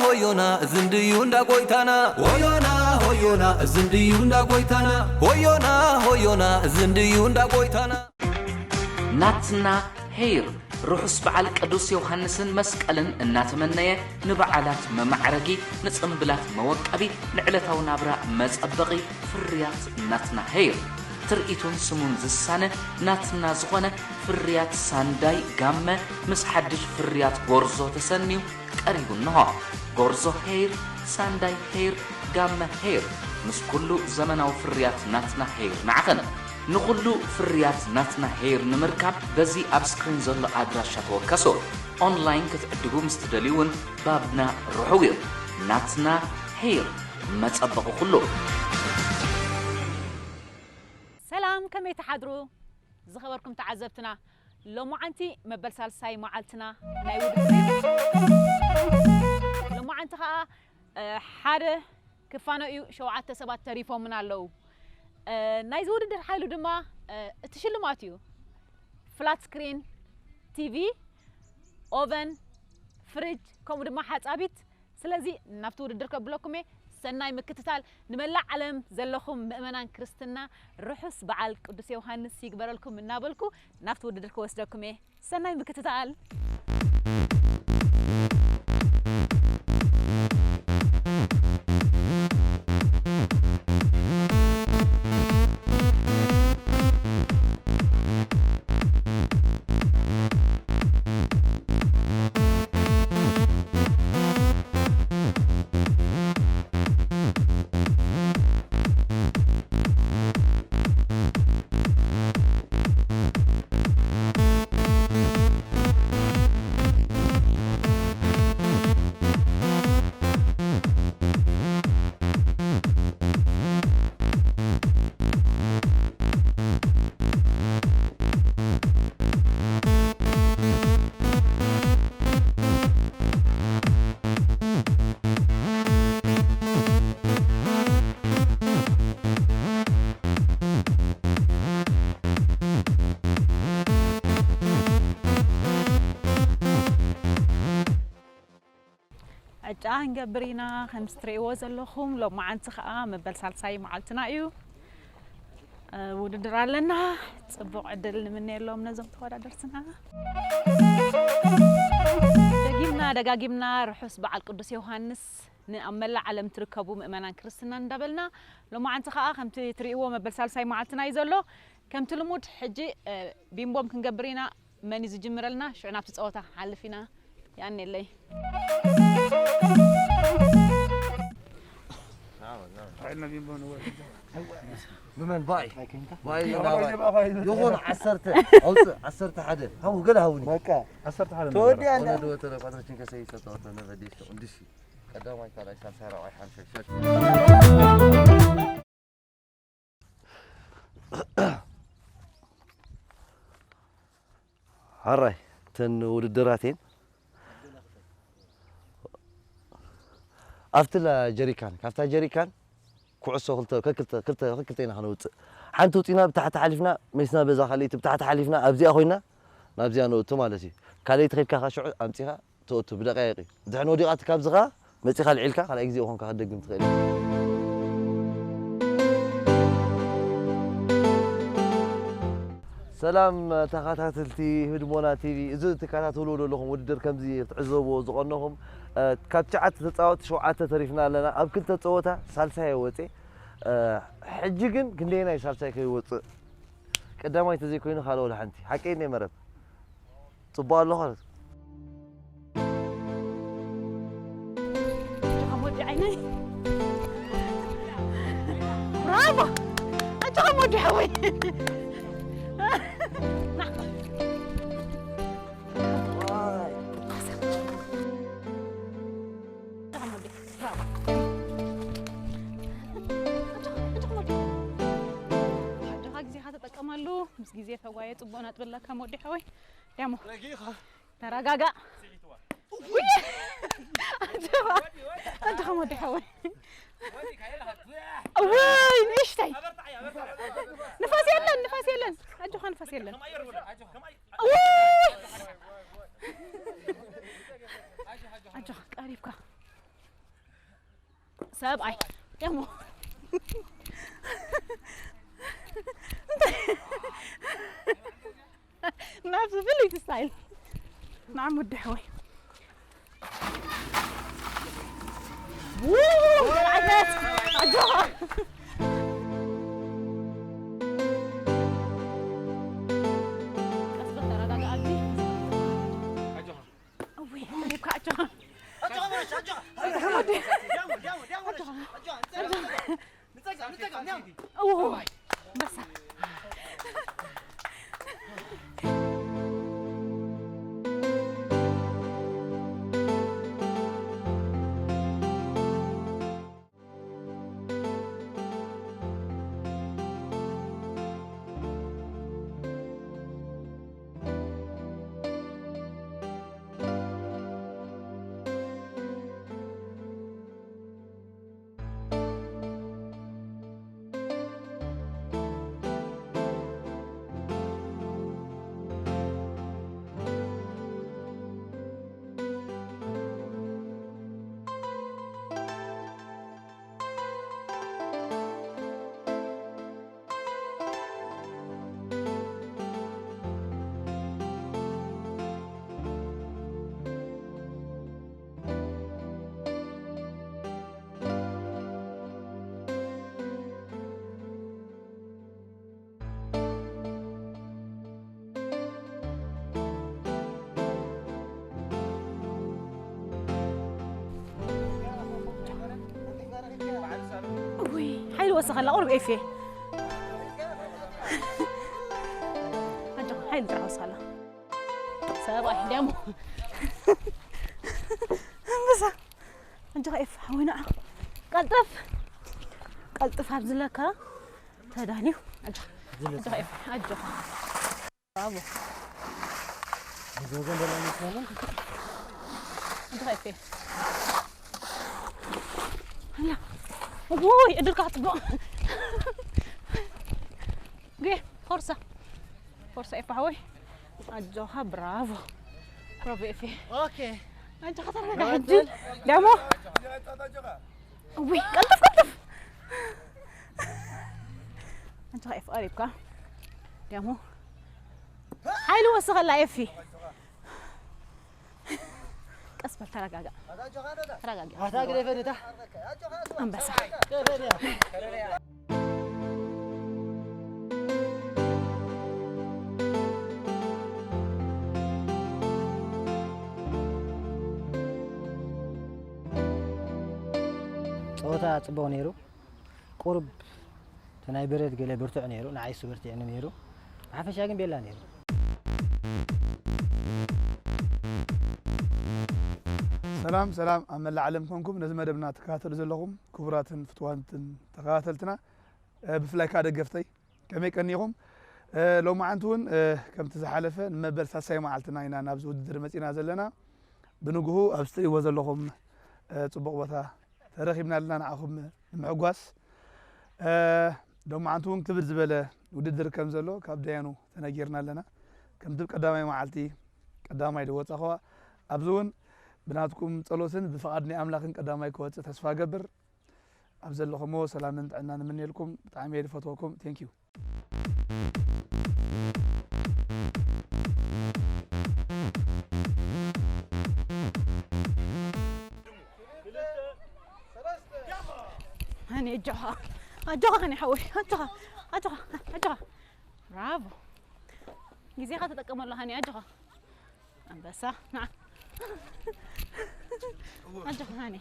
ሆዮና ዝንድዩ እንዳ ጎይታና። ሆዮና ሆዮና ዝንድዩ እንዳ ጎይታና። ሆዮና ሆዮና ዝንድዩ እንዳ ጎይታና። ናትና ሄይር ርሑስ በዓል ቅዱስ ዮሃንስን መስቀልን እናተመነየ፣ ንበዓላት መማዕረጊ፣ ንጽምብላት መወቀቢ፣ ንዕለታዊ ናብራ መጸበቒ ፍርያት ናትና ሄይር፣ ትርኢቱን ስሙን ዝሳነ ናትና ዝኾነ ፍርያት ሳንዳይ ጋመ ምስ ሓድሽ ፍርያት ጎርዞ ተሰንዩ ቀሪቡ እንሆ። ጎርዞ ሄይር፣ ሳንዳይ ሄይር፣ ጋመ ሄይር፣ ምስ ኩሉ ዘመናዊ ፍርያት ናትና ሄይር ንዓኸን። ንኹሉ ፍርያት ናትና ሄይር ንምርካብ በዚ ኣብ ስክሪን ዘሎ ኣድራሻ ተወከሱ። ኦንላይን ክትዕድጉ ምስ ትደልዩ እውን ባብና ርሑው እዩ። ናትና ሄይር፣ መጸበቒ ኩሉ። ሰላም፣ ከመይ ትሓድሩ? ዝኸበርኩም ተዓዘብትና፣ ሎማዓንቲ መበል ሳልሳይ መዓልትና ናይ ውድድር እዩ። ሎማዓንቲ ኸዓ፣ እ፣ ሓደ ክፋኖ እዩ፣ ሸውዓተ ሰባት ተሪፎምና ኣለዉ። እ፣ ናይዚ ውድድር ሓይሉ ድማ፣ እ፣ እቲ ሽልማት እዩ። ፍላት ስክሪን ቲቪ፣ ኦቨን፣ ፍሪጅ፣ ከምኡ ድማ ሓጻቢት። ስለዚ ናብቲ ውድድር ከብለኩም እየ። ሰናይ ምክትታል። ንመላእ ዓለም ዘለኹም ምእመናን ክርስትና ርሑስ በዓል ቅዱስ ዮሃንስ ይግበረልኩም እናበልኩ ናብቲ ውድድር ክወስደኩም እየ። ሰናይ ምክትታል። ዕጫ ክንገብር ኢና። ከምዚ ትርእይዎ ዘለኹም ሎማዓንቲ ኸዓ መበል ሳልሳይ መዓልትና እዩ። እ፣ ውድድር ኣለና። ጽቡቕ ዕድል ንምነየሎም ነዞም ተወዳደርትና። ደጊምና ደጋጊምና ርሑስ በዓል ቅዱስ ዮሃንስ ንኣብ መላእ ዓለም ትርከቡ ምእመናን ክርስትና እንዳበልና፣ ሎማዓንቲ ኸዓ ከምቲ ትርእይዎ መበል ሳልሳይ መዓልትና እዩ ዘሎ። ከምቲ ልሙድ ሕጂ፣ እ፣ ቢምቦም ክንገብር ኢና። መን እዩ ዝጅምረልና? ሽዑ ናብቲ ጸወታ ሓልፍ ኢና። ያኔለይ። ብመን? ባይ። ባይ ናባይ። ይኹን ዓሰርተ። ኣውፅእ፣ ዓሰርተ ሓደ። ሃው፣ ገለ ሃውኒ። በቃ። ዓሰርተ ሓደ ተወዲኣ ንገራ። እንዳ። ወለድ ወተረ ቋጥረችን ከሰይ ሰጠወተ ነበዲ ሰው እንድሽ። ቀዳማይ፣ ካልኣይ፣ ሳልሳይ፣ ራብዓይ፣ ሓምሻይ፣ ሻሽ። ሓራይ፣ እተን ውድድራት እየን። ኣብቲ ላ ጀሪካን፣ ካብታ ጀሪካን ኩዕሶ ክልተ፣ ከክልተ፣ ክልተ፣ ከክልተ ኢና ከነውፅእ። ሓንቲ ውፂና ብታሕቲ ሓሊፍና፣ መሊስና በዛ ካልኣይቲ ብታሕቲ ሓሊፍና፣ ኣብዚኣ ኮይና፣ ናብዚኣ ነውቱ ማለት እዩ። ካልኣይቲ ከድካ ከ ሽዑ ኣምፂኻ፣ ተእቱ ብደቃይቕ እዩ። ድሕን ወዲቓትካ ኣብዚ ኸኣ መጺኻ ኣልዒልካ ካልኣይ ግዜ ኾንካ ክትደግም ትኽእል ኢኻ። ሰላም ተኸታተልቲ ህድሞና ቲቪ፣ እዚ ትከታተልዎ ዘለኹም ውድድር ከምዚ ክትዕዘብዎ ዝቐነኹም፣ እ፣ ካብ ትሽዓተ ተጻወትቲ ሸውዓተ ተሪፍና ኣለና። ኣብ ክልተ ጸወታ ሳልሳይ ወጼ። እ፣ ሕጂ ግን ክንደየናይ ሳልሳይ ከይወጽእ? ቀዳማይ ተዘይኮይኑ ካልኦ ወላ ሓንቲ። ሓቀይ እንደ መረብ። ጽቡቕ ኣለኹ። ኣጆኻ ወዲ ዓይነይ። ብራቮ! ኣጆኻ ወዲ ሓወይ። ና። ኣጆኻ ግዜኻ ተጠቀመሉ። ምስ ግዜ ተጓየ ጽቡቕ ነጥቢ ኣለካ ወዲ ሓወይ። ያሞ። ረጊኻ። ተረጋጋእ። ስዒትዋ። ውይ! ኣጆኻ፣ ኣጆኻ ወዲ ሓወይ። ወዲ ካይላ። ውይ፣ ንእሽተይ። ኣበርታዕ፣ ኣበርታዕ። ንፋስ የለን፣ ንፋስ የለን። ኣጆኻ፣ ንፋስ የለን። ከም ኣየር ወደ፣ ኣጆኻ፣ ከም ኣየር። ውይ! ኣጆኻ፣ ኣጆኻ። ኣጆኻ፣ ቀሪብካ። ሰብኣይ ደሞ ናብዚ ፍልይቲ ስታይል ንዓም ወዲ ሓወይ። ው! ገለ ዓይነት ኣጆኻ። ቀስ በል ተረጋግኣልኒ። ኣጆኻ። እውይ፣ ቀሪብካ ኣጆኻ። ኣጆኻ በለሽ፣ ኣጆኻ። ወዲ። ዲያሞ፣ ዲያሞ፣ ዲያሞ በለሽ። ኣጆኻ። ኣጆኻ፣ ንጸጋ፣ ንጸጋ። ንጸጋ፣ ንጸጋ፣ ዲያሞ። እዎ፣ ኣንበሳ። ውይ፣ ሓይሊ ወሰኸላ ቁሩብ ኤፍየ። ኣጆኻ፣ ሓይሊ ጥራሕ ወሰኸላ። ሰብኣይ ደሞ። ኣንበሳ። ኣጆኻ ኤፍ፣ ሓወይ ንዓ። ቀልጥፍ። ቀልጥፍ ኣብዚ ለካ ተዳልዩ። ኣጆኻ። ኣጆኻ ኤፍ፣ ኣጆኻ። ብራቮ። እዚ ወገን ደላ ይመስላል። ኣጆኻ ኤፍ። ኣላ። ውይ፣ ዕድልካ ጽቡቕ። ጌ፣ ፎርሳ። ፎርሳ ኤፍ ሓወይ። ኣጆኻ፣ ብራቮ። ብራቮ ኤፍ። ኦኬ። ኣጆኻ ተረጋጋ ሕጂ። ደሞ። ውይ፣ ቀልጥፍ፣ ቀልጥፍ። ኣጆኻ ኤፍ፣ ቀሪብካ። ደሞ። ሓይሊ ወስኸላ ኤፊ። ቀስ በል፣ ተረጋጋ። ተረጋጋ። ኣታ ግደፈ ነታ። ኣንበሳ። ጸወታ ጽቡቕ ነይሩ። ቁሩብ እቲ ናይ ብረት ገለ ብርቱዕ ነይሩ፣ ንዓይስ በርቲዕኒ ነይሩ። ብሓፈሻ ግን ቤላ ነይሩ። ሰላም፣ ሰላም፣ ኣብ መላእ ዓለም ኮንኩም ነዚ መደብና ትከታተሉ ዘለኹም ክቡራትን ፍትዋትን ተኸታተልትና፣ እ፣ ብፍላይ ከኣ ደገፍተይ፣ ከመይ ቀኒኹም? እ፣ ሎማዓንቲ እውን፣ እ፣ ከምቲ ዝሓለፈ ንመበል ሳልሳይ መዓልትና ኢና ናብዚ ውድድር መጺና ዘለና። ብንግሁ ኣብዚ ትርእይዎ ዘለኹም፣ እ፣ ጽቡቕ ቦታ ተረኺብና ኣለና ንዓኹም ንምሕጓስ። እ፣ ሎማዓንቲ እውን ክብድ ዝበለ ውድድር ከም ዘሎ ካብ ደያኑ ተነጊርና ኣለና። ከምቲ ቀዳማይ መዓልቲ ቀዳማይ ዝወጻኹዋ፣ ኣብዚ እውን ብናትኩም ጸሎትን ብፍቓድ ናይ ኣምላኽን ቀዳማይ ክወጽእ ተስፋ እገብር። ኣብ ዘለኹምዎ ሰላምን ጥዕናን እምነየልኩም። ብጣዕሚ እየ ዝፈትወኩም። Thank you። ሃኒ፣ ኣጆኻ፣ ኣጆኻ ሃኒ ሓወይ፣ ኣጆኻ፣ ኣጆኻ፣ ኣጆኻ። ብራቮ። ግዜኻ ተጠቀመሉ ሃኒ፣ ኣጆኻ። ኣንበሳ፣ ንዓ። ኣጆኻ ሃኒ።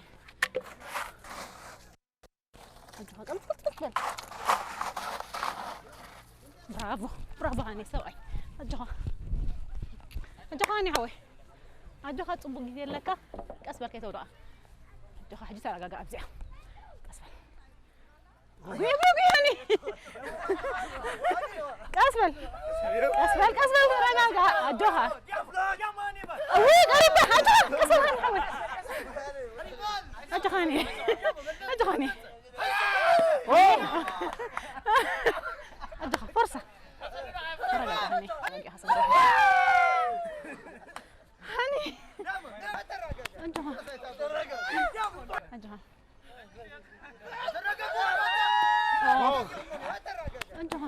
ኣጆኻ፣ ቀልጥፍ፣ ቀልጥፍ በል። ብራቮ፣ ብራቮ ሃኒ ሰብኣይ። ኣጆኻ። ኣጆኻ ሃኒ ሓወይ። ኣጆኻ፣ ጽቡቕ ግዜ ኣለካ። ቀስ በል ከይተውድቓ። ኣጆኻ፣ ሕጂ ተረጋጋ ኣብዚኣ። ቀስ በል። ጉይ፣ ጉይ፣ ጉይ ሃኒ። ቀስ በል። ቀስ በል፣ ቀስ በል፣ ተረጋጋ። ኣጆኻ። እውይ፣ ቀሪብካ። ኣጆኻ፣ ቀስ በል ሃኒ ሓወይ። ኣጆኻ ሃኒ። ኣጆኻ ሃኒ። ኣጆኻ፣ ፎርሳ። ተረጋጋ፣ ሃኒ። ተረጋጋ፣ ሃኒ። ሃኒ። ኣጆኻ። ኣጆኻ። ኣጆኻ።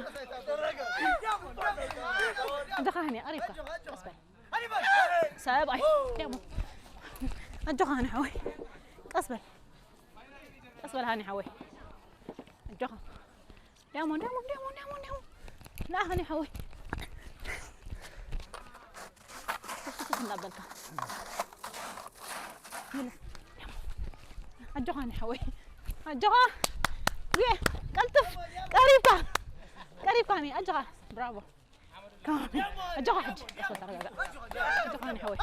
ኣጆኻ ሃኒ፣ ቀሪብካ። ቀስ በል። ሰብኣይ፣ ደሞ። ኣጆኻ ሃኒ ሓወይ። ቀስ በል። ቀስ በል ሃኒ ሓወይ። ኣጆኻ። ደሞ፣ ደሞ፣ ደሞ፣ ደሞ፣ ደሞ። ና ሃኒ ሓወይ። ትፍትፍ እናበልካ። ይለ። ኣጆኻ ሃኒ ሓወይ። ኣጆኻ። የ፣ ቀልጥፍ። ቀሪብካ። ቀሪብካ ሃኒ፣ ኣጆኻ። ብራቮ። ኣጆኻ ሕጂ። ተረጋጋእ። ኣጆኻ ሃኒ ሓወይ።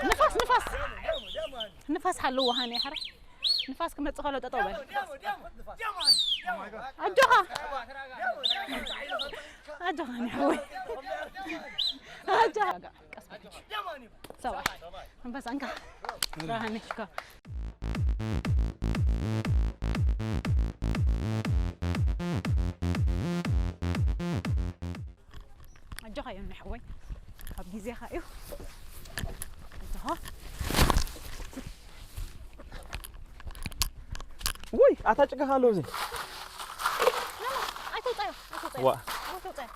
ንፋስ፣ ንፋስ። ንፋስ ሓልዎ ሃኒ፣ ሓረ። ንፋስ ክመጽእ ከሎ ጠጠው በል። ኣጆኻ። ኣጆኻ ሃኒ ሓወይ። ኣጆኻ። ቀስ በል። ሰብኣይ። ኣንበሳ እንካ። ብርሃን ሽኮር። ኣጆኻ ዮኒ ሓወይ፣ ካብ ግዜኻ እዩ። ኣጆኻ። ውይ፣ ኣታ ጭቃ ኣሎ እዚ። ኣይተውጻዮ፣ ኣይተውጻዮ። ዋ። ኣይተውጻዮ።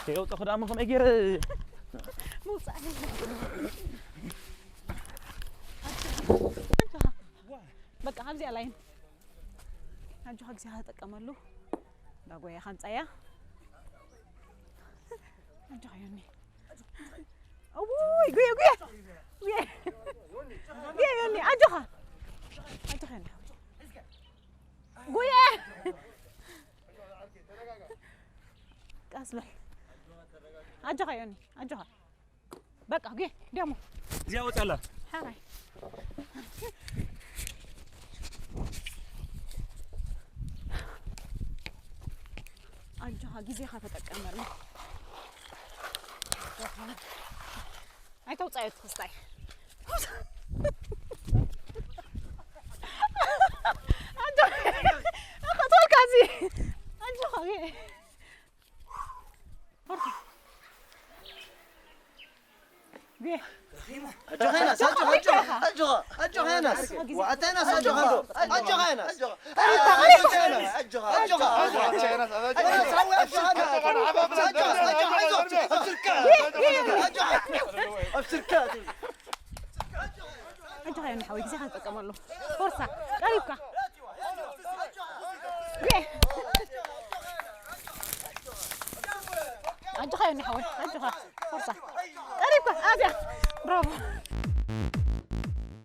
ከየውጻኹ ደኣ ከመይ ገይረ? ምውጻእ። ኣጆኻ። በቃ፣ ኣብዚኣ ላይን። ኣጆኻ ግዜኻ ተጠቀመሉ። እንዳጎየ ካምጻያ። ኣጆኻ ዮኒ። እውይ፣ ጉየ፣ ጉየ። ጉየ። ጉየ ዮኒ፣ ኣጆኻ። ኣጆኻ ዮኒ። ጉየ። ቀስ በል። ኣጆኻ ዮኒ፣ ኣጆኻ። በቃ፣ ጌ፣ ደሞ። እዚኣ ወጻላ። ሓራይ። ኣጆኻ፣ ግዜኻ ተጠቀመሉ። ኣይተውጻዮ እቲ ክስታይ። ኣጆኻ፣ ኣጆኻ፣ ኣጆኻ፣ ጌ። ኣጆኻ ዮኒ ሓወይ፣ ግዜኻ ተጠቀመሉ። ፎርሳ፣ ቀሪብካ። ኣጆኻ ዮኒ ሓወይ፣ ኣጆኻ። ፎርሳ፣ ቀሪብካ። ኣብያ፣ ብራቮ።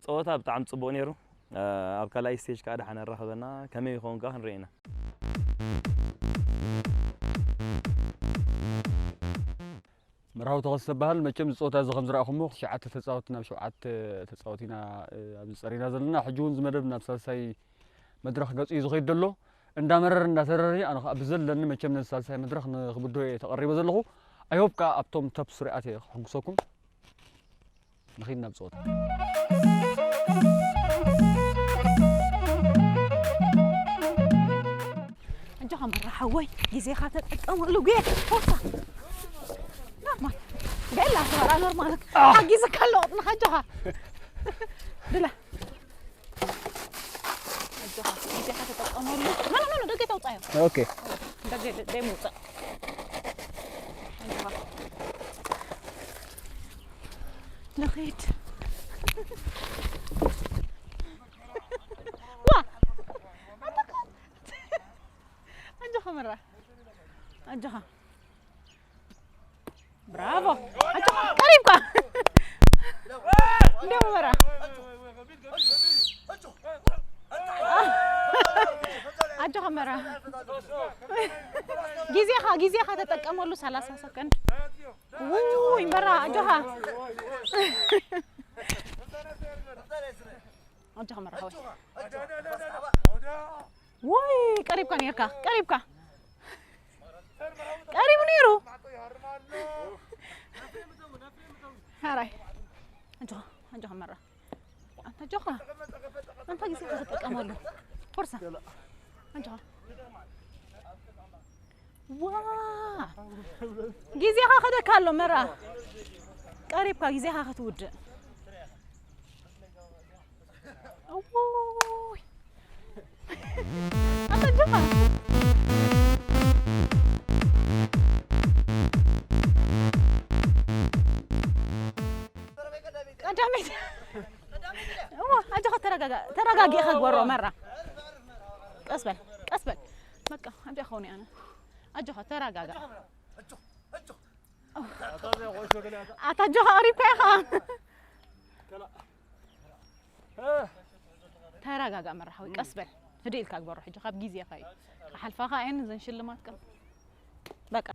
ጸወታ ብጣዕሚ ጽቡቕ ነይሩ። ኣብ ካልኣይ ስቴጅ ከዓ ደሓን ኣራኸበና። ከመይ ይኸውን ከዓ ክንርኢ ኢና። መርሃዊ ተኸስተ በሃል። መቸም እዚ ጸወታ እዚ ከም ዝረኣኹሞ፣ ትሽዓተ ተጻወት ናብ ሸውዓተ ተጻወት ኢና፣ እ፣ ኣብዚ ጸሪና ዘለና። ሕጂ እውን እዚ መደብ ናብ ሳልሳይ መድረኽ ገጹ እዩ ዝኸይድ ዘሎ። እንዳመረረ እንዳተረረ፣ ኣነ ኸኣ ብዘለኒ መቸም ነዚ ሳልሳይ መድረኽ ንኽብድሆ እየ ተቐሪበ ዘለኹ። I hope ከኣ ኣብቶም ቶፕ ስሩዓት እየ ክሕጉሰኩም። ንኺድ ናብ ጸወታ። ኣጆኻ መራ ሓወይ፣ ግዜኻ ተጠቀመሉ። ጉየ፣ ፎርሳ። ኖርማል። ገላ ሰራ ኖርማል። ሓጊዝካ ኣለኹ፣ ኣጆኻ። ድላ። ኣጆኻ፣ ግዜኻ ተጠቀመሉ። ኖ፣ ኖ፣ ኖ፣ ኖ፣ ደገ ተውጻዮ። ኦኬ። ደገ ደ-፣ ደይ ምውጻእ። ኣጆኻ። ንኺድ። ዋ! ኣጆኻ መራ። ኣጆኻ። ብራቮ። ኣጆኻ። ቀሪብካ። እንዲያው መራ። ኣጆኻ መራ። ግዜኻ፣ ግዜኻ ተጠቀመሉ ሰላሳ ሰከንድ። ውይ፣ መራ፣ ኣጆኻ። ኣጆኻ መራ ሓወይ። ውይ፣ ቀሪብካ ኔርካ፣ ቀሪብካ። ቀሪቡ ኔሩ። ሓራይ። ኣጆኻ፣ ኣጆኻ መራ። ኣንታ ኣጆኻ። ኣንታ ግዜኻ ተጠቀመሉ። ፎርሳ። ኣጆኻ። ዋ! ግዜኻ ከደካ ኣሎ መራ። ቀሪብካ ግዜኻ ክትውድእ። እውይ! ተጋ-፣ ተረጋጊእኻ ግበሮ መራ። ቀስ በል፣ ቀስ በል። በቃ፣ ኣብዚኣ ክኸውን እየ ኣነ። ኣጆኻ፣ ተረጋጋእ። ኣታ ኣጆኻ፣ ቀሪብካ ኢኻ። ተረጋጋእ መራሕዊ፣ ቀስ በል። ህድእ ኢልካ ግበሮ፣ ሕጂ ካብ ግዜኻ እዩ። ክሓልፋኻ እየን እዘን ሽልማት ቀ-፣ በቃ።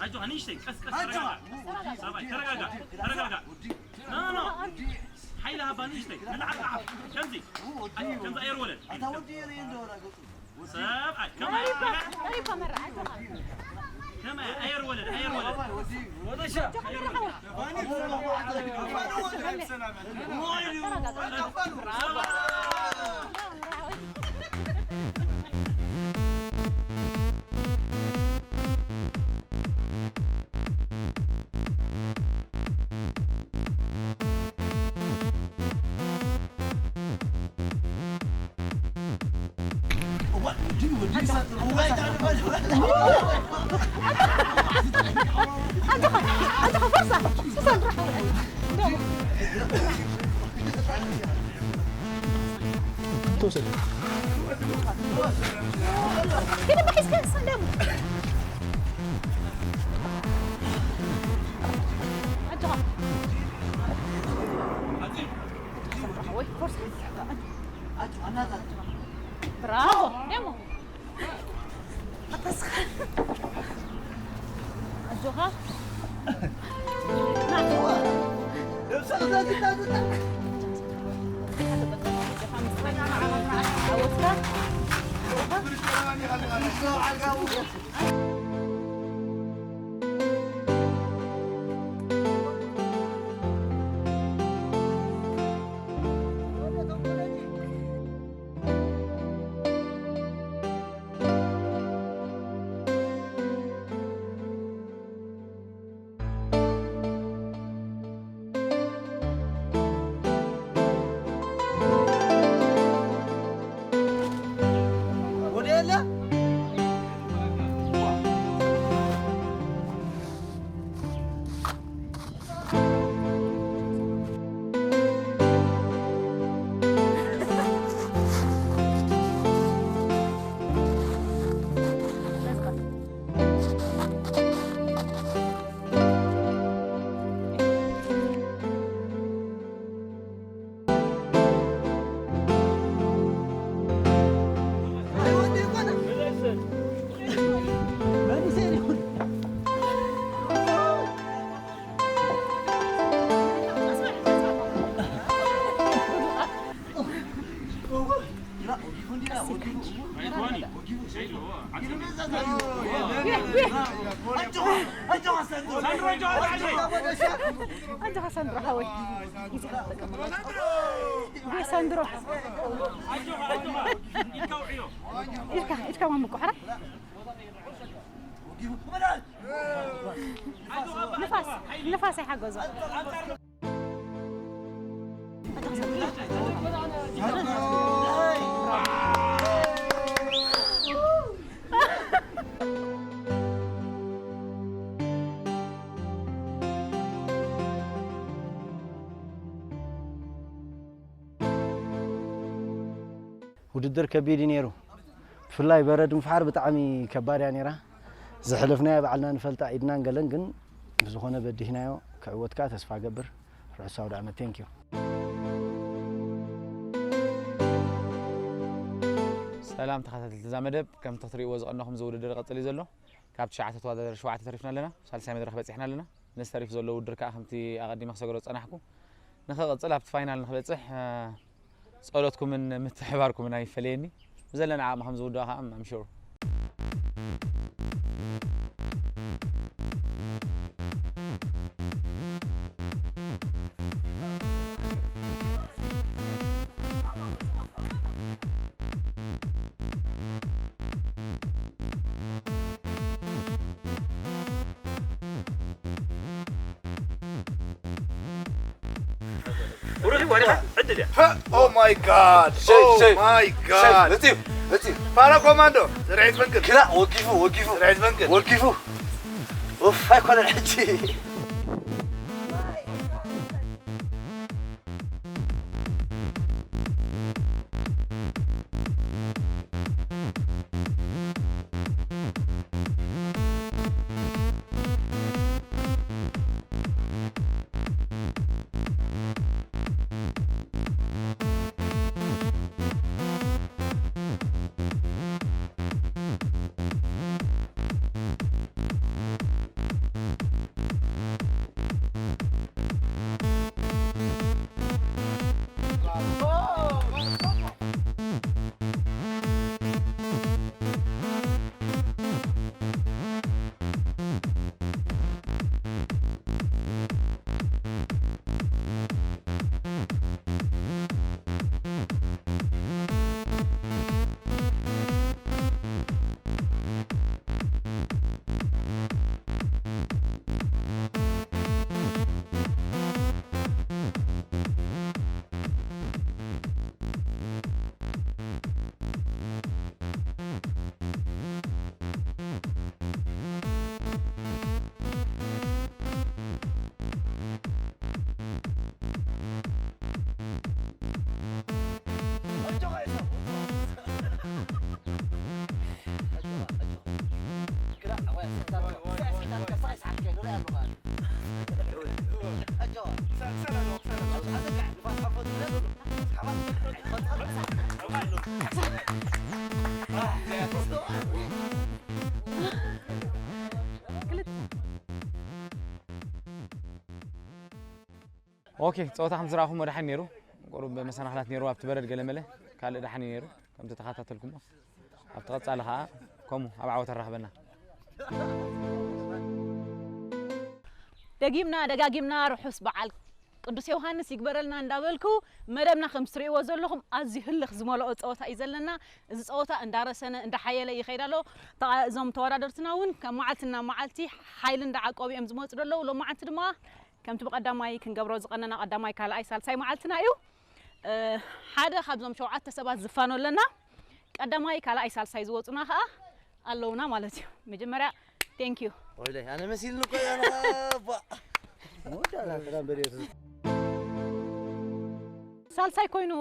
ኣጆኻ፣ ንእሽተይ፣ ቀስ፣ ቀስ፣ ተረጋጋ። ሰብኣይ፣ ተረጋጋ፣ ተረጋጋ። ኖ፣ ኖ፣ ኖ። ሓይሊ ሃባ፣ ንእሽተይ፣ ንላዕሊ፣ ንላዕሊ። ከምዚ፣ ከምዚ ኣየር ወለድ። ሰብኣይ፣ ከማይ፣ ከማይ፣ ኣየር ወለድ፣ ኣየር ወለድ። ብራቮ። ደሞ ኣጆኻ። ኣጆኻ ሳንድሮ ሓወይ። ሳንድሮ። ኢድካ፣ ኢድካ ማሙቆ፣ ሕራ። ንፋስ፣ ንፋስ ኣይሓገዞ። ውድድር ከቢድ እዩ ነይሩ። ብፍላይ በረድ ምፍሓር ብጣዕሚ ከባድ እያ ነይራ። ዘሕለፍናያ ባዕልና ንፈልጣ ኢድናን ገለን፣ ግን ብዝኾነ በዲህናዮ። ክዕወት ከኣ ተስፋ ገብር። ርሑስ ኣውደ ዓመት። Thank you። ሰላም ተኸታተልቲ እዛ መደብ፣ ከምቲ ክትርእይዎ ዝቐነኹም እዚ ውድድር ይቐጽል እዩ ዘሎ። ካብ ትሽዓተ ተወዳደርቲ ሸውዓተ ተሪፍና ኣለና፣ ሳልሳይ መድረኽ በጺሕና ኣለና። ነዚ ተሪፉ ዘሎ ውድድር ከኣ ከምቲ ኣቐዲመ ክሰግሮ ዝጸናሕኩ፣ ንኽቕጽል ኣብቲ ፋይናል ንኽበጽሕ፣ እ፣ ጸሎትኩምን ምትሕባርኩምን ኣይፈለየኒ። ብዘለና ዓቕሚ ከም ዝውድኦ ከኣ I'm sure። وريني وريني عدل يا Oh my god! شيء- Oh شيء- my شيء، god! لطيف، لطيف. فارا كوماندو! رعيت بنكر! كلا، وقفوا، وقفوا. رعيت بنكر! وقفوا. اوف، هاي كل الحكي. ኦኬ፣ ጸወታ ከም ዝረኣኹሞ ደሓን ነይሩ። ቁሩብ መሰናኽላት ነይሩ ኣብቲ በረድ ገለመለ፣ ካልእ ደሓን እዩ ነይሩ። ከምቲ ተኸታተልኩሞ ኣብቲ ቀጻሊ ኸኣ ከምኡ ኣብ ዓወት ኣራኽበና። ደጊምና ደጋጊምና ርሑስ በዓል ቅዱስ ዮሃንስ ይግበረልና እንዳበልኩ፣ መደብና ከም ትርእይዎ ዘለኹም ኣዝዩ ህልኽ ዝመልኦ ጸወታ እዩ ዘለና። እዚ ጸወታ እንዳረሰነ እንዳሓየለ ይኸይድ ኣሎ። ተቓ- እዞም ተወዳደርትና እውን ካብ መዓልቲ ናብ መዓልቲ ሓይሊ እንዳዓቀቡ እዮም ዝመጹ ዘለዉ። ሎማዓንቲ ድማ ከምቲ ብቐዳማይ ክንገብሮ ዝቐነና ቀዳማይ፣ ካልኣይ፣ ሳልሳይ መዓልትና እዩ። እ፣ ሓደ ካብዞም ሸውዓተ ሰባት ዝፋኖ ኣለና። ቀዳማይ፣ ካልኣይ፣ ሳልሳይ ዝወጹና ከኣ ኣለውና ማለት እዩ። መጀመርያ ቴንክ ዩ። ወይለይ ኣነ መሲልኒ እኮ እያ። ሳልሳይ ኮይኑ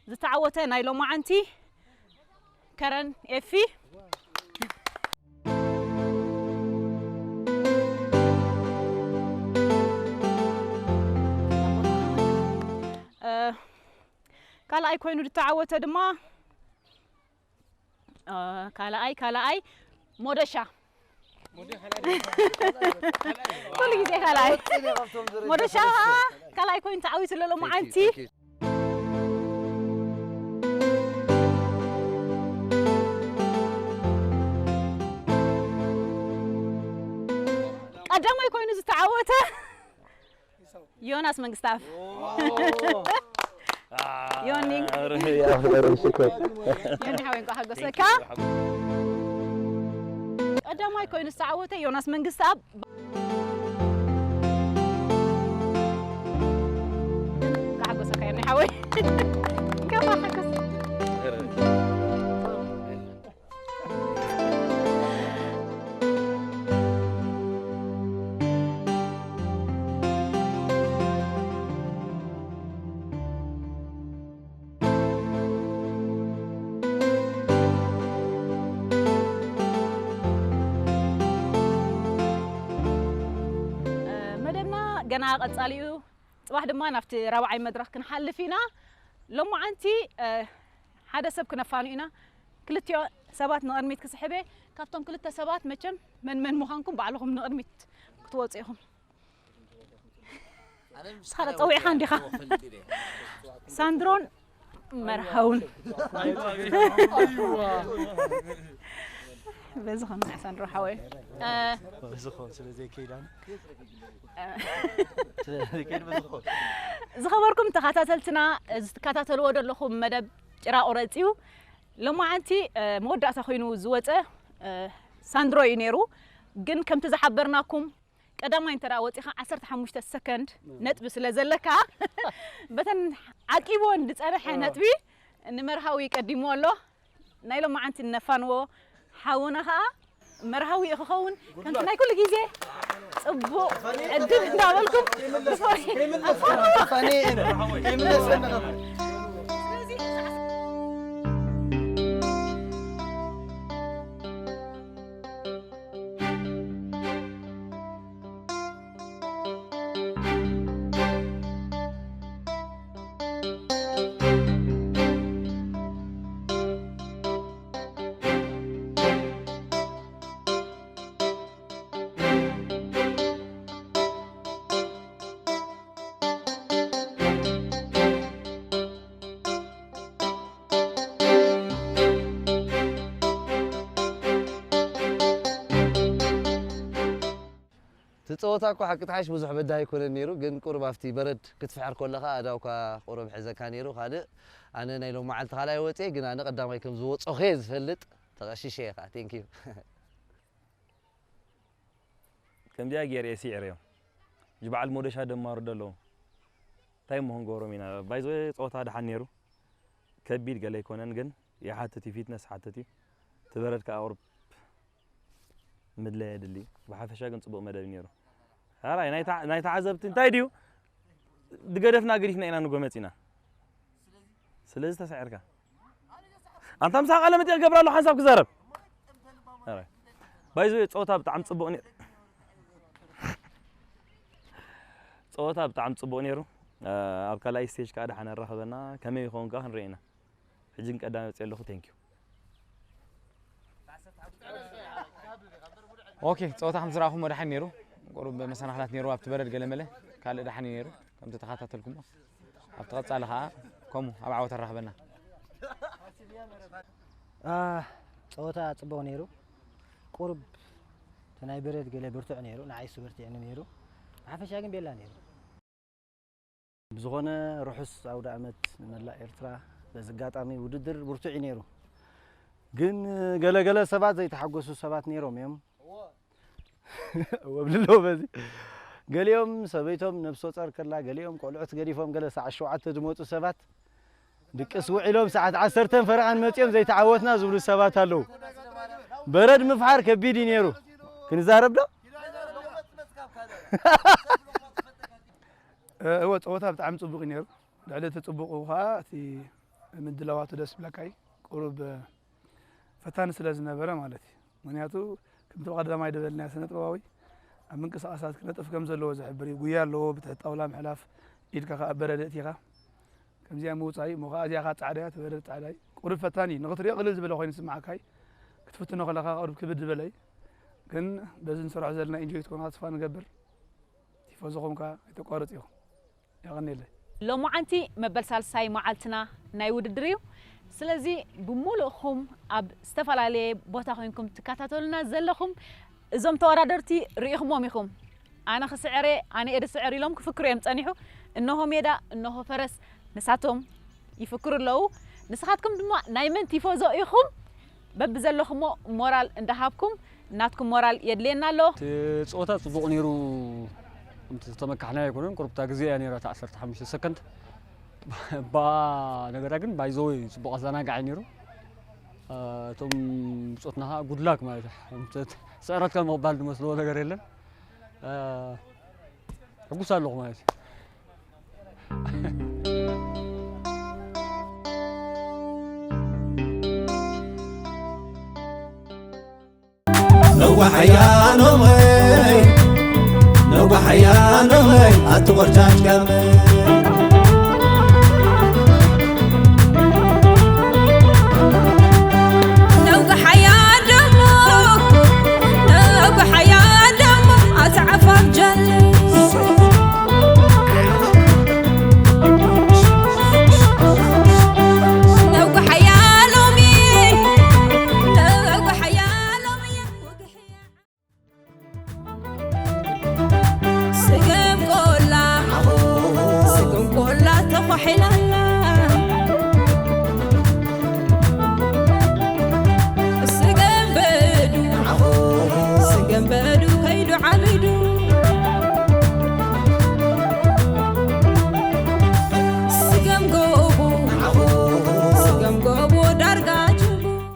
ዝተዓወተ ናይ ሎማዓንቲ ከረን ኤፊ። እ፣ ካልኣይ ኮይኑ ዝተዓወተ ድማ እ፣ ካልኣይ ካልኣይ ሞደሻ ኩሉ ግዜ ካልኣይ ሞደሻ ካልኣይ ኮይኑ ተዓዊቱ ኣሎ ሎማዓንቲ። ቀዳማይ ኮይኑ ዝተዓወተ ዮናስ መንግስታብ። ዮኒ። ዮኒ ሓወይ፣ እንኳዕ ሓጎሰካ። ቀዳማይ ኮይኑ ዝተዓወተ ዮናስ መንግስታብ። እንኳዕ ሓጎሰካ ዮኒ ሓወይ። እንኳዕ ሓጎሰካ። መደብና ገና ቀጻሊ እዩ። ጽባሕ ድማ ናብቲ ራብዓይ መድረኽ ክንሓልፍ ኢና። ሎማዓንቲ፣ እ፣ ሓደ ሰብ ክነፋኑ ኢና። ክልቲኦ ሰባት ንቕድሚት ክስሕብ እየ። ካብቶም ክልተ ሰባት መቸም መን መን ምዃንኩም ባዕልኹም ንቕድሚት ክትወፁ ኢኹም። ንስኻ ዶ ጸዊዕካ እንዲኻ? ሳንድሮን መርሃውን። በዚ ኸምና ሳንድሮ ሓወይ። እ፣ በዚ ኸው ስለ ዘይከይድ ኣነ። እ፣ ስለ ዘይከይድ በዚ ኸው። ዝኸበርኩም ተኸታተልትና፣ እዚ ትከታተልዎ ዘለኹም መደብ ጭራ ቁረጽ እዩ። ሎማዓንቲ፣ እ፣ መወዳእታ ኮይኑ ዝወጸ፣ እ፣ ሳንድሮ እዩ ነይሩ። ግን ከምቲ ዝሓበርናኩም ቀዳማይ እንተ ደኣ ወጺኻ ዓሰርተ ሓሙሽተ ሰከንድ ነጥቢ ስለ ዘለካ፣ በተን ዓቂብወን ዝጸንሐ እ። ነጥቢ ንመርሃዊ ቀዲምዎ ኣሎ። ናይ ሎማዓንቲ እነፋንዎ ሓውና ኸኣ መርሃዊ እዩ ክኸውን። ከምቲ ናይ ኩሉ ግዜ ጽቡቕ ዕድል እንዳበልኩም፣ ሶሪ። እቲ ጸወታ እኮ ሓቂ ተሓሽ ብዙሕ በዳሂ ኣይኮነን ነይሩ፣ ግን ቁሩብ ኣብቲ በረድ ክትፍሕር ከለኻ ኣእዳውካ ቁሩብ ሕዘካ ነይሩ። ካልእ ኣነ ናይ ሎማዓልቲ ካልኣይ ወጽየ፣ ግን ኣነ ቀዳማይ ከም ዝወጸኹ እየ ዝፈልጥ። ተቐሺሸ እየ ኸኣ። ቴንክ ዩ። ከምዚኣ ገይረ እየ ስዒረዮም። እዚ በዓል ሞደሻ ደማሩ ዶ ኣለዉ? እንታይ እሞ ክንገብሮም ኢና? ባይዘወ ጸወታ ደሓን ነይሩ። ከቢድ ገለ ኣይኮነን፣ ግን ይሓትት እዩ፣ ፊትነስ ይሓትት እዩ። እቲ በረድ ከኣ ቁሩብ ምድላይ የድሊ። ብሓፈሻ ግን ጽቡቕ መደብ እዩ ነይሩ። ሕራይ ናይ ተዓ-፣ ናይ ተዓዘብቲ እንታይ ድዩ? ዝገደፍና ገዲፍና ኢና ንጎመጽ ኢና። ስለዚ ተሳዒርካ። ኣንታ ምሳኻ ቃለ መጠይቕ ክገብር ኣለኹ ሓንሳብ ክዛረብ። ሕራይ። ባይዘወ ጸወታ ብጣዕሚ ጽቡቕ ነይሩ። ጸወታ ብጣዕሚ ጽቡቕ ነይሩ። እ፣ ኣብ ካልኣይ ስቴጅ ከኣ ደሓን ኣራኸበና። ከመይ ይኸውን ከኣ ክንርኢ ኢና። ሕጂ ግን ቀዳማይ ወጺአ ኣለኹ። ቴንክ ዩ። ኦኬ፣ ጸወታ ከም ዝረኣኹሞ ደሓን ነይሩ። ቁሩብ መሰናኽላት ነይሩ፣ ኣብቲ በረድ ገለመለ። ካልእ ደሓን እዩ ነይሩ፣ ከምቲ ተኸታተልኩሞ። ኣብቲ ቀጻሊ ኸኣ ከምኡ ኣብ ዓወት ኣራኽበና። አ፣ ጸወታ ጽቡቕ ነይሩ። ቁሩብ እቲ ናይ በረድ ገለ ብርቱዕ ነይሩ፣ ንዓይሱ በርቲዕኒ ነይሩ። ብሓፈሻ ግን ቤላ ነይሩ። ብዝኾነ ርሑስ ኣውደ ኣመት ንመላእ ኤርትራ። በዚ ኣጋጣሚ ውድድር ብርቱዕ እዩ ነይሩ። ግን ገለ ገለ ሰባት ዘይተሓጎሱ ሰባት ነይሮም እዮም። እወ፣ ብልሎ በዚ። ገሊኦም ሰበይቶም ነብሰ ጾር ከላ፣ ገሊኦም ቆልዑት ገዲፎም፣ ገለ ሰዓት ሸውዓተ ዝመጹ ሰባት ድቅስ ውዒሎም ሰዓት ዓሰርተን ፈረቓን መጺኦም ዘይተዓወትና ዝብሉ ሰባት ኣለዉ። በረድ ምፍሓር ከቢድ እዩ ነይሩ። ክንዛረብ ዶ? እ፣ እወ፣ ጸወታ ብጣዕሚ ጽቡቕ እዩ ነይሩ። ልዕሊ እቲ ጽቡቕ ኸኣ እቲ ምድላዋቱ ደስ ይብለካ እዩ። ቁሩብ ፈታኒ ስለ ዝነበረ ማለት እዩ። ምኽንያቱ ከምቲ ብቐዳማይ ዝበልናዮ ስነ ጥበባዊ ኣብ ምንቅስቓሳት ክነጥፍ ከም ዘለዎ ዝሕብር እዩ። ጉያ ኣለዎ፣ ብትሕቲ ጣውላ ምሕላፍ፣ ኢድካ ከኣ በረድ ኣእቲኻ ከምዚኣ ምውጻእ እዩ። እሞ ከኣ እዚኣ ከኣ ጻዕዳ እያ፣ እቲ በረድ ጻዕዳ እዩ። ቁሩብ ፈታኒ እዩ። ንኽትሪኦ ቅልል ዝበለ ኮይኑ ዝስምዓካ እዩ። ክትፍትኖ ከለኻ ቁሩብ ክብድ ዝበለ እዩ። ግን በዚ ንሰርሖ ዘለና ኢንጆይ ክትኮኑ ተስፋ ንገብር። ቲፎዞኹም ከኣ ኣይተቋርጽ ኢኹም። የቐንየለይ። ሎማዓንቲ መበል ሳልሳይ መዓልትና ናይ ውድድር እዩ። ስለዚ ብምሉእኹም ኣብ ዝተፈላለየ ቦታ ኮይንኩም ትከታተሉና ዘለኹም እዞም ተወዳደርቲ ርኢኹሞም ኢኹም። ኣነ ክስዕር እየ፣ ኣነ እየ ዝስዕር ኢሎም ክፍክሩ እዮም ጸኒሑ። እንሆ ሜዳ፣ እንሆ ፈረስ፣ ንሳቶም ይፍክሩ ኣለዉ። ንስኻትኩም ድማ ናይ መን ቲፎዞ ኢኹም? በብዘለኹሞ ሞራል እንዳሃብኩም ናትኩም ሞራል የድልየና ኣሎ። እቲ ጸወታ ጽቡቕ ነይሩ። ከምቲ ዝተመካሕናዮ ኣይኮነን። ቁሩብ እታ ግዜ እያ ነይራ፣ እታ ዓሰርተ ሓሙሽተ ሰከንድ። ባ ነገራ ግን ባይዘወይ ጽቡቕ ኣዘናጋዒ ነይሩ። እ፣ እቶም ብጾትና ኸኣ ጉድላክ ማለት እዩ። ስዕረትካ ምቕባል ዝመስልዎ ነገር የለን። እ፣ ሕጉስ ኣለኹ ማለት እዩ። ነዋሓያ ኖመይ፣ ነዋሓያ ኖመይ፣ ኣቲ ቆርጫጭ ጋመይ።